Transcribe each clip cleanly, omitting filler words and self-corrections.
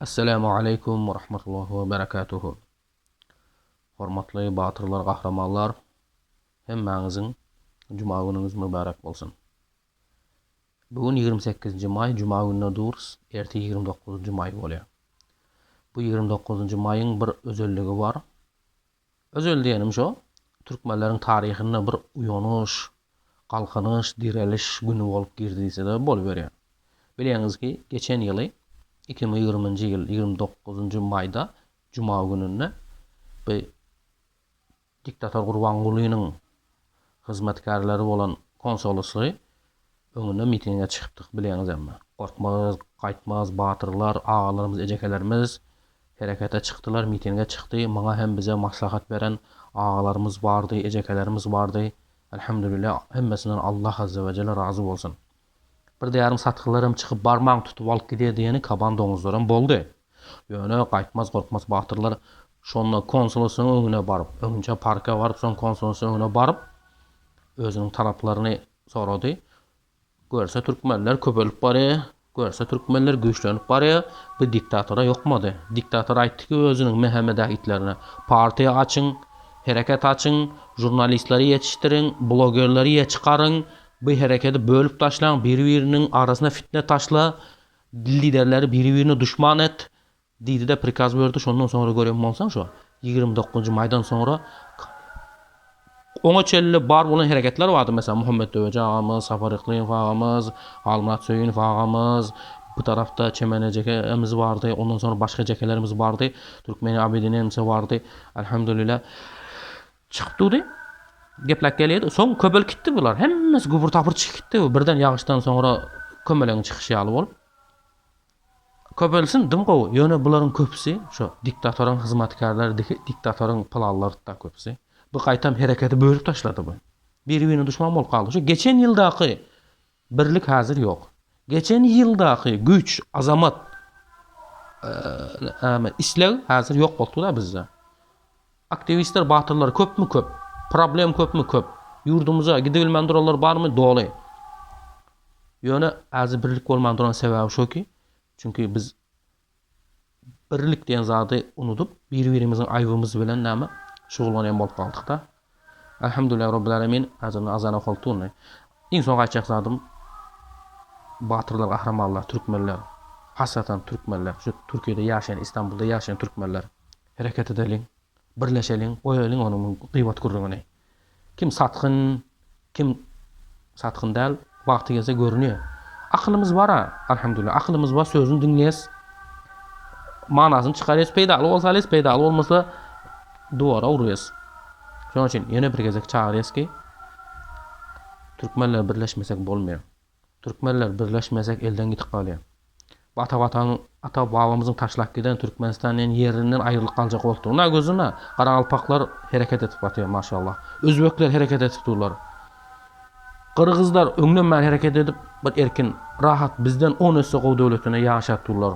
Esselamu aleýkum we rahmetullahi we berekatuhu. Hormatly batyrlar, gahrymanlar, hemmäňiziň juma günüňiz mübärek bolsun. Bu gün 28-nji maý juma gününe durus, erte 29-njy maý bolýar. Bu 29-njy maýyň bir özelligi bar. Özel diýenim şo, türkmenleriň taryhynda bir uýanyş, galkynyş, direliş güni bolup girdi diýse-de boluberýär. Bilýäňizki, geçen ýyly, 2020-nji ýyl 29-njy maýda, juma gününde bu diktator Gurbangulynyň hyzmatkärleri bolan konsoloslygy öňünde mitinge çykypdyk bilýäňiz emme. Gorkmaz, gaýtmaz batyrlar, agalarymyz, ejekelerimiz herekete çykdylar, mitinge çykdy. Muňa hem bize maslahat beren agalarymyz bardy, ejekelerimiz bardy. Elhamdülillah hemmesinden Allah azze we jelle razy bolsun. Bir de ýarym satgynlaram çykyp barmaň tutup alyp gidýär diýeni kaban doňuzlaram boldy. Ýöne gaýtmaz gorkmaz batyrlar şonda konsoloslygyň öňüne baryp, öňünçä parka baryp soň konsoloslygyň öňüne baryp özüniň talaplaryny sorady. Görse türkmenler köpelip barýar, görse türkmenler güýçlenip barýar, bu diktatora ýokmady. Diktator aýtdy ki özüniň MHM-däki itlerine, partiýa açyň, hereket açyň, žurnalistleri ýetişdiriň, blogerleri ýe çykaryň, bu hereketi bölüp taşlaň, biri-biriniň arasyna fitne taşla, liderleri biri-birine duşman et, Diýdi-de prikaz berdi, şondan soňra gören bolsaň şo 29-njy maýdan soňra oňa çenli bar bolan hereketler bardy, meselem Muhammet Döweji agamyz, Sapar Yklymow agamyz, Halmyrat Söýünow agamyz, bu tarapda Çemen ejekemiz bardy, ondan soňra başga ejekelerimiz bardy, Türkmeni Abidinense bardy, Alhamdulillah. Çykyp durdy. Gepläp gelýärdi. Soň köpelip gitdi bular. Hemmesi gübür-tapyr çykyp gitdi. Birden ýagyşdan soňra kömelegiň çykyşy ýaly bolup. Köpelsin dym gowy ýöne bularyň köpüsi şo diktatoryň hyzmatkärleri diktatoryň pylanlaryda köpüsi. Bu gaýtam hereketi bölüp taşlady bu. Biri birine duşman bolup galdy. Şo geçen ýyldaky birlik häzir ýok. Geçen ýyldaky güýç, azamat, näme isleg häzir ýok bolupdyda bizde. Aktiwistler batyrlar köpmi köp. Problem köpmi köp. Ýurdumyza gidibilmän duranlar barmy doly. Ýöne häzir birlik bolman duran sebäbi şo ki, çünki biz birlik diýen zady unudyp, bir-birimiziň aýbymyz bilen näme şugullanýan bolup galdykda. Elhamdülillah Robbil Alemin häzir azan okaldy ony. Iň soňky aýtjak zadym batyrlar, gahrymanlar, türkmenler, hasatan türkmenler, şu Türkiýede ýaşaýan, Istanbulda ýaşaýan türkmenler hereket edeliň, birleşeliň, goýalyň onuň gybat gürrüňini. Kim satgyn, kim satgyn däl, wagty gelse görünýär. Akylymyz bar-a, alhamdulillah, akylymyz bar, sözüni diňleýäs, manasyny çykarýas, peýdaly bolsa alýas, peýdaly bolmasa duwara urýas. Şonuň üçin ýene bir gezek çagyrýas ki, türkmenler birleşmesek bolmaýar. Türkmenler birleşmesek elden gidip galýar. Bu ata watanyň ata babamyzyň taşlap giden Türkmenistan diýen ýerinden aýrylyp galjak bolup dur. Na gözüne garagalpaklar hereket edip batyr maşallah. Özbekler hereket edip durlar. Gyrgyzlar öňden bäri hereket edip bir erkin rahat bizden 10 esse gowy döwletinde ýaşap durlar.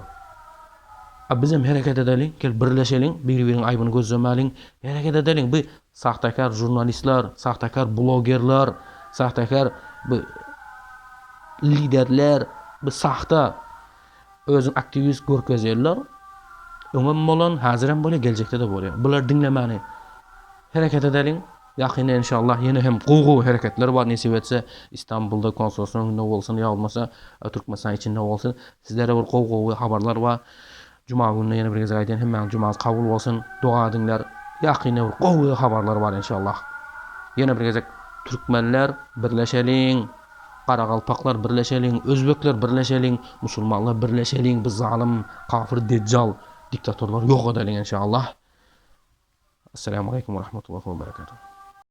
A bizem hereket edeliň, gel birleşeliň, bir-biriniň aýbyny gözlemäliň, hereket edeliň. Bu sahtakar žurnalistler, sahtakar blogerler, sahtakar bu liderler, bu sahta özüni aktiwist görkezýärler. Öňem bolan, häzirem bolýar, geljekde-de bolýar. Bulary diňlemäni hereket edeliň. Ýakynda enşallah ýene hem gowy gowy hereketler bar nesip etse Istanbulda konsoloslygyň öňünde bolsun ýa bolmasa Türkmenistan içinde bolsun sizlere bir gowy gowy habarlar bar. Juma gününe ýene bir gezek aýdýan hemmäňiz jumaňyz kabul bolsun doga ediňler ýakynda bir gowy habarlar bar enşallah. Ýene bir gezek türkmenler birleşeliň garagalpaklar birleşeliň özbekler birleşeliň musulmanlar birleşeliň bu zalym kafir dejjal diktatorlary ýok edeliň enşallah. Esselamu aleýkum we rahmetullahi we berekatuh.